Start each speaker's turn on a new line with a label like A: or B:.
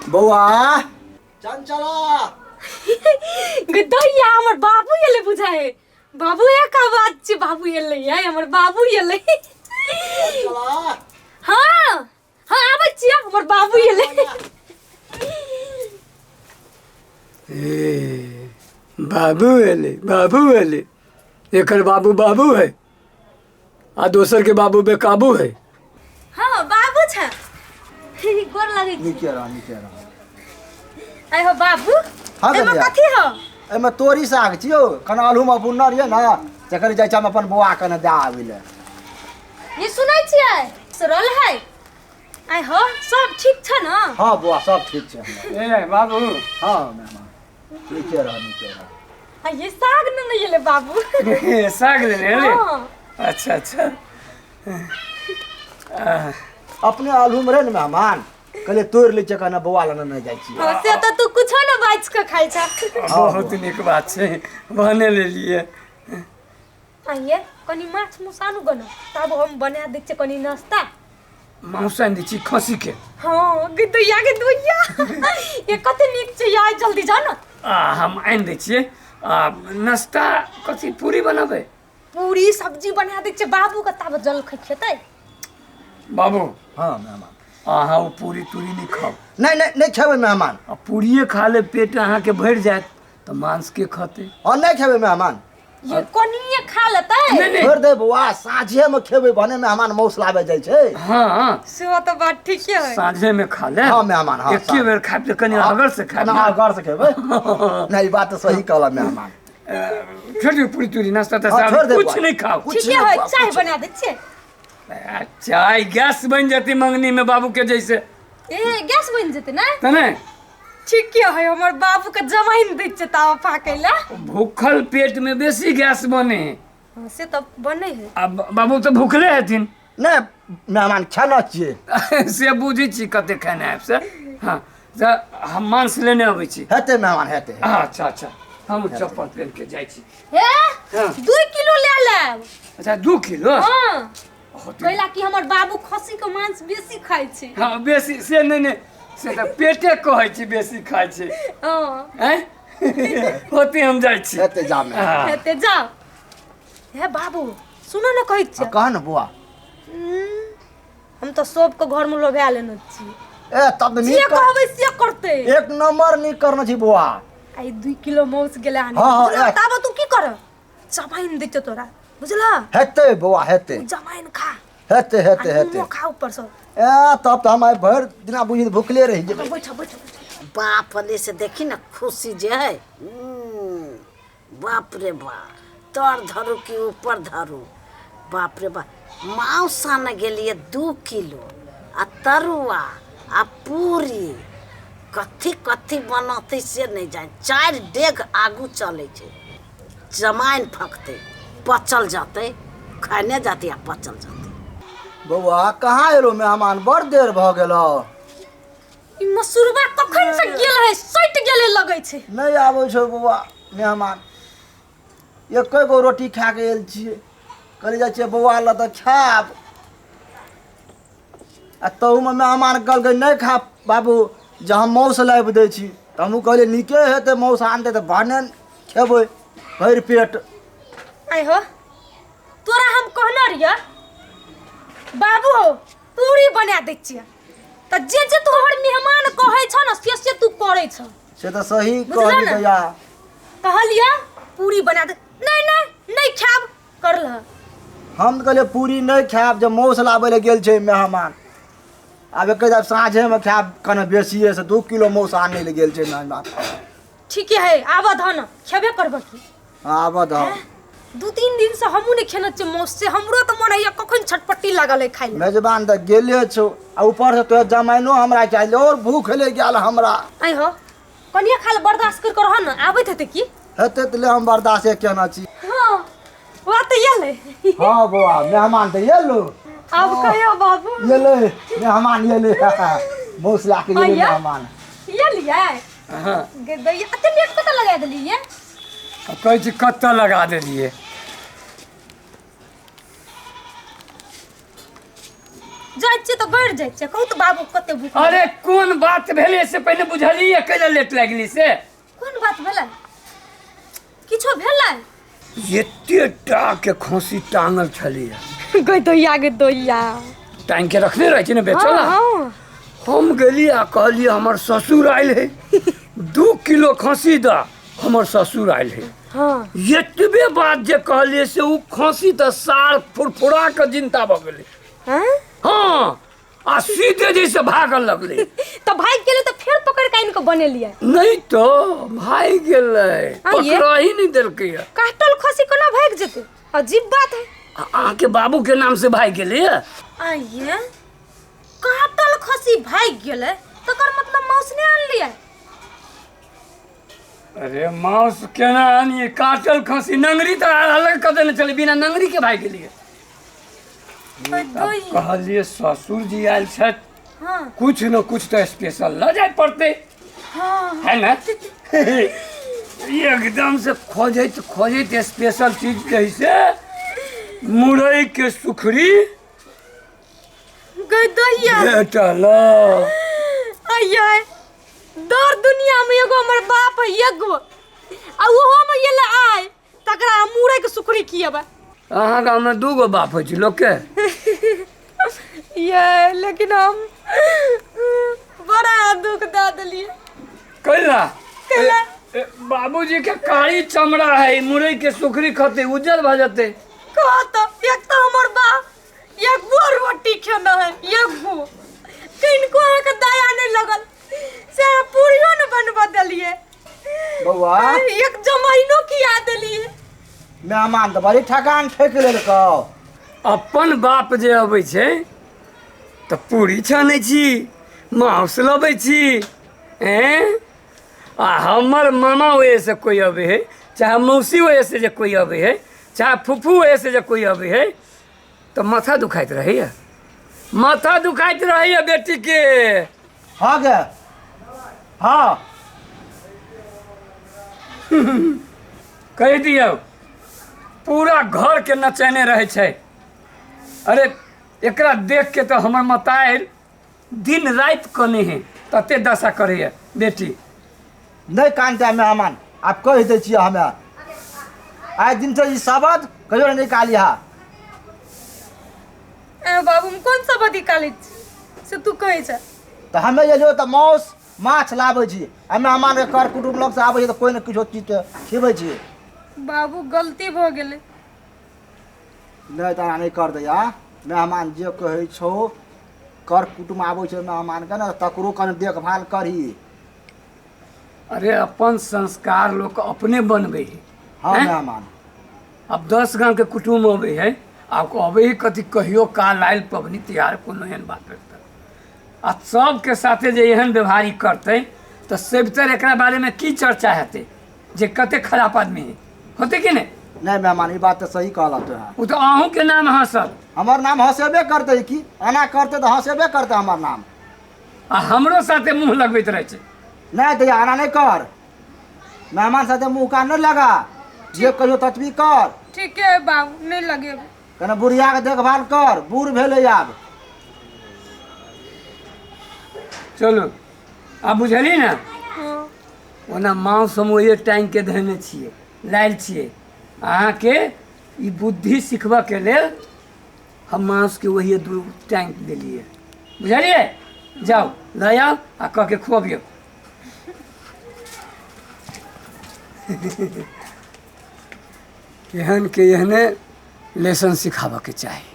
A: बौआ चंचला।
B: गे दैया, हमर बाबू एलै बुझाए। बाबू एक आवाज छै, बाबू एलै यै, हमर बाबू एलै।
A: चंचला।
B: हाँ हाँ, आबै छियै, हमर बाबू एलै।
C: ए बाबू एलै, बाबू एलै। एकर बाबू बाबू है आ दोसर के बाबू बेकाबू है।
B: हाँ बाबू छ, गोर लगै छी।
A: नीके रह, नीके रह।
B: आइ हो बाबू।
A: हाँ,
B: एहिमे
A: कनिया।
B: कथी हो?
A: एहिमे तोरी साग छियौ, कना आलूमे बुनल यऽ ने, जखन जाइ छी हम अपन बौआ कने दए आबै लए।
B: ये सुनै छियै, सरल है। आइ हो, सब ठीक छ न?
A: हाँ बौआ, सब ठीक छै हमर।
C: ए बाबू।
A: हाँ मेहमान, नीके रह, नीके रह।
B: आ ये साग न नहीं एलै बाबू?
C: साग लेने एलै।
B: हाँ।
C: अच्छा अच्छा।
A: अपने आलूमे रहै ने मेहमान, कहलियै तोड़ि लै छियै, कने बौआ लग नहि जाइ छियै।
B: हाँ, से तऽ तू कुछो न बाजि कऽ खाइ छ।
C: बहुत नीक बात छै, बने लेलियै।
B: आइए कनि माछ मुस आनू गन, तब हम बना दै छियै कनि नाश्ता।
C: मांस आनि दै छी खस्सी के।
B: हाँ गे दैया, गे दैया, ये कते नीक छै यार, जल्दी जा न।
C: आ हम आनि दै छियै। आ नाश्ता कथी, पूरी बनाबै?
B: पूरी सब्जी बना दै छियै बाबू के, तब जलखै खेतै।
C: बाबू।
A: हाँ मेहमान।
C: अहाँ ओ पूरी तूरी नहि खाउ।
A: नहि नहि, नहि खेबै मेहमान।
C: आ पूरिये खा ले पेट अहाँके भरि जायत तऽ मांस के खतै?
A: हाँ, नहि खेबै मेहमान।
B: ये कनिये खा लेतै।
C: नहि नहि।
A: छोड़ि दे बौआ, साँझे मे खेबै भने मेहमान मौस लाबे जाइ छै।
C: हाँ।
B: सेहो तऽ बात ठीके है।
C: साँझे में खा ले।
A: हाँ मेहमान, हाँ,
C: एके
A: साँझ।
C: बेर खायब तऽ कनि अगर से खायब
A: ना।
C: ना।
A: अगर से खेबै नहि, ई बात तऽ सही कहला मेहमान।
C: छोड़ दियौ पूरी तूरी नाश्ता
A: हाँ,
C: तास्ता,
A: छोड़ दे
C: कुछ
A: बौआ।
C: नहीं खाओ।
A: कुछ
B: ठीके
A: नहि
B: है।
A: बौआ,
B: चाय
A: कुछ
B: बना दै छियै।
C: आ, चाय गैस बनि जेतै मंगनी में बाबू के जैसे।
B: ए गैस बनि जेतै ने?
C: तऽ नहि।
B: ठीके है, हमर बाबू के जमाइन दै छियै तावा फाकै ला।
C: भूखल पेट में बेसी गैस बने है।
B: हाँ, से तऽ बनै है।
C: आ बाबू तऽ भूखले हेथिन।
A: नहि मेहमान, खेना छियै।
C: से बुझै छी कते खेने आबि से। हाँ तऽ हम मांस लेने अबै छी।
A: हेतै मेहमान, हेतै।
C: अच्छा अच्छा, हम चप्पल पहिन के जाइ छी।
B: हे।
C: हाँ।
B: 2 किलो ले लेब।
C: अच्छा, 2 किलो?
B: हाँ।
C: होतै।
B: कैला कि हमर बाबू खस्सी के मांस बेसी खाइ छै।
C: हाँ बेसी से नहि नहि, से तऽ पेटे कहै छी बेसी खाइ छै।
B: हाँ।
C: आँय होते, हम जाइ छी।
A: हेतै, जा मेहमान।
C: हाँ।
B: हेतै, जाओ। हे बाबू, सुनो ने, कहै छियै।
A: हाँ, कह ने बौआ।
B: हम तऽ सबके घरमे लोभा लेने छी।
A: ए तब तऽ
B: जे
A: नीक
B: कहबै से करतै।
A: एक नंबर नीक करने छी बौआ।
B: आइ 2 किलो मांस गेलै आने।
A: हाँ, हाँ,
B: बुझलह?
A: ए।
B: ताबे तू की कर, जमाइन दै छियौ तोरा, बुझलह?
A: हेतै बौआ, हेतै।
B: जमाइन खा।
A: हेतै हेतै।
B: आ
A: हेतै।
B: नुनो खा ऊपर से।
A: ए तब तऽ हम आइ भरि दिना बुझी तऽ भुखले रहि जेबै।
B: बैठ बैठ बैठ।
D: बाप रे, से देखी ने खुशी जे है। बाप रे बाप, तर धरू कि ऊपर धरू, बाप रे बाप। मांस आने गेलिए 2 किलो आ तरुआ आ पूरी, कथी कथी बनतै से नहि जानि। चारि डेग आगू चलै छै, जमाइन फकतै, पचल जेतै, खाने जातै आ पचल जेतै।
A: बौआ, कहाँ एलो मेहमान? बड़ देर भऽ गेलो।
B: ई मसूरबा कखन से गेल है, सटि गेलै लगै छै।
A: नहि आबै छौ बौआ मेहमान। एके गो रोटी खा के आयल छियै, कहली जाइ छियै बौआ लए तऽ खायब। आ तहूमे मेहमान कहलकै नहि खा बाबू, जे हम मौस लाबि दै छी, तऽ हमहूँ कहलियै नीके हेतै, मौस आनतै तऽ भने खेबै भरि पेट।
B: आइ हो, तोरा हम कहने रहियै बाबू हो, पूरी बना दै छियै, तऽ जे जे तोहर मेहमान कहै छौ ने, से से तू करै छौ।
A: से तऽ सही
B: बुझलऽ
A: कहली
B: ने?
A: दैया।
B: कहलियै पूरी बना दे, नहि नहि, नहि खायब करलह।
A: हम तऽ कहलियै पूरी नहि खायब, जे मौस लाबै लए गेल छै मेहमान, आब एक आब साँझेमे खायब कने बेसिए से, 2 किलो मौस आनै लए गेल छै मेहमान।
B: ठीके है, आबऽ धन, खेबे करबऽ की।
A: आबऽ दह।
B: 2-3 दिन से हमहूँ नहि खेने छियै मौस से, हमरो तऽ मन होइए कखन छटपट्टी लागल है खाइ लए।
A: मेजबान तऽ गेले छौ आ ऊपर से तोरा जमाइनो हमरा चाहिए, और भूख लागि गेल हमरा।
B: आइ हो, कनिया खा ले, बर्दाश्त कर रह ने, आबैत हेतै की।
A: हेतै तऽ ले, हम बर्दाश्त केना छी।
B: हाँ, वह तऽ एलै।
A: हाँ बौआ, मेहमान तऽ एलो।
B: आब कहियो बाबू।
A: एलै मेहमान, एलै, मौस ला के एलै।
B: आइया?
A: मेहमान।
B: एलियै?
C: हाँ।
B: गे दैया, एते लेट कतऽ लगा देलियै?
C: आ कहै छी कतऽ लगा देलियै।
B: जाइ छियै तऽ गड़ि जाइ छियै। कहू तऽ बाबू कते भूख लागल।
C: अरे कोन बात भेलै से पहिने बुझलियै कैला लेट लागली से?
B: कोन बात भेलै? किछो भेलै?
C: एते टा के खसी टांगल छलैया।
B: गई दैया, गई दैया।
C: टांग के रखने रहै छै ने बेचला।
B: हाँ।
C: हम गेली आ कहलियै हमर ससुर आयल है, 2 किलो खसी द, हमर ससुर आयल है।
B: हाँ।
C: एतबे बात जे कहलियै से ओ खसी तऽ साल फुरफुरा के जिंदा भऽ गेलै।
B: हाँ?
C: हाँ, आ सीधे जैसे भागल लगलै।
B: तऽ भागि गेलै तऽ फेर पकड़ के आनि कऽ बनेलियै?
C: नहीं तो भागि गेलै।
B: हाँ, ये?
C: पकड़ा ही नहीं देलकै।
B: काटल खसी कोना भागि जेतै? अजीब बात है।
C: अहाँके बाबू के नाम से भागि गेलै।
B: आइए, काटल खसी भागि गेलै तकर मतलब माउस नहि आनलियै?
C: अरे माउस केना आनिए? काटल खसी नंगरी तऽ अलग कऽ देने छलै, बिना नंगरी के भागि गेलियै। कहलियै ससुर जी आयल छथि,
B: हाँ,
C: कुछ न कुछ तऽ स्पेशल लऽ जाय पड़तै।
B: हाँ।
C: है ने, एकदम से खोजैत खोजैत स्पेशल चीज जे से मुरई के सुखरी
B: गई दैया
C: भेटल।
B: आइए, दर दुनिया में एगो हमर बाप है, एगो, आ ओहो में ये ले आय तकरा हम मुरई के सुखरी खिएबै।
C: अहाँ गाँवमे 2 गो बाप होइ छै लोकके?
B: ये लेकिन हम बड़ा दुख दऽ देलियै।
C: कैला?
B: कैला?
C: बाबूजी के कारी चमड़ा है, मुरई के सुखरी खते उज्जर भऽ जेतै।
B: कह तऽ, एक तऽ हमर बाप एगो रोटी खेना है, एगो, किनको अहाँके दया नहि लगल से अहाँ पूरियो ने बनबऽ देलियै।
A: बौआ,
B: एक जमाइनो खिया देलियै।
A: मेहमान तऽ बड़ी ठकान ठकि लेलकौ।
C: अपन बाप जे अबै छै तऽ पूरी छानै छी, मांस लबै छी, एँ, आ हमर मामा ओहिसँ कोइ अबै है, चाहे मौसी ओहिसँ जे कोइ अबै है, चाहे फूफू ओहिसँ जे कोइ अबै है तऽ माथा दुखाइत रहैया, माथा दुखाइत रहैया बेटीके।
A: हाँ गे, हाँ।
C: कहि दियौ, पूरा घरके नचेने रहै छै। अरे एकरा देख के तऽ हमर मतारि दिन राति कने है, तते दशा करैया बेटी।
A: नहि कानते मेहमान, आब कहि दै छियै, हमे आइ दिन से ई शब्द कहियो नहि निकालिहा।
B: ए बाबू, हम कोन शब्द निकालै छी से तू कहै छ?
A: तऽ हमे एलियो तऽ माउस माछ लाबै छी, आ मेहमानके कर कुटुम्ब लगसँ आबै छै तऽ कोइ ने किछो चीज तऽ खिबै छी।
B: बाबू, गलती भऽ गेलै।
A: नहि तऽ एना नहि कर दैया। मेहमान जे कहै छौ कर, कुटुम्ब आबै छै मेहमानके ने, तकरो कने देखभाल करही।
C: अरे अपन संस्कार लोक अपने बनबै है।
A: हाँ।
C: हैं?
A: मेहमान
C: आब 10 गाँवके कुटुम्ब अबै है, आब अबै है कथी कहियो काल आयल पबनी तिहार कोनो एहन बात करतै आ सबके साथे जे एहन व्यवहार ई करतै तऽ सभतर एकरा बारेमे की चर्चा हेतै जे कते खराब आदमी है, होतै कि नहि?
A: नहि मेहमान, ई बात तऽ सही कहलक तोरा।
C: ओ तऽ अहूँके नाम हँसत।
A: हमर नाम हँसेबे करतै की, एना करतै तऽ हँसेबे करतै हमर नाम।
C: आ हमरो साथे मुँह लगबैत रहै छै।
A: नहि दैया, एना नहि कर, मेहमान साथे मुँह कान नहि लगा, जे कहियो ततबी कर।
B: ठीके है बाबू, नहि लगेबै।
A: कने बुढ़ियाके देखभाल कर, बूढ़ भेलै आब।
C: चलू, आब बुझलियै ने?
B: हाँ।
C: ओना मांस हम ओहे टाँगिके धयने छियै, लायल छियै। अहाँके ई बुद्धि सिखबऽके लेल हम मांसके ओहिए 2 टाँगि देलियै, बुझलियै? जाउ लऽ आउ आ कऽ के खुअबियौ। एहन के एहने लेसन सिखाबऽके चाही।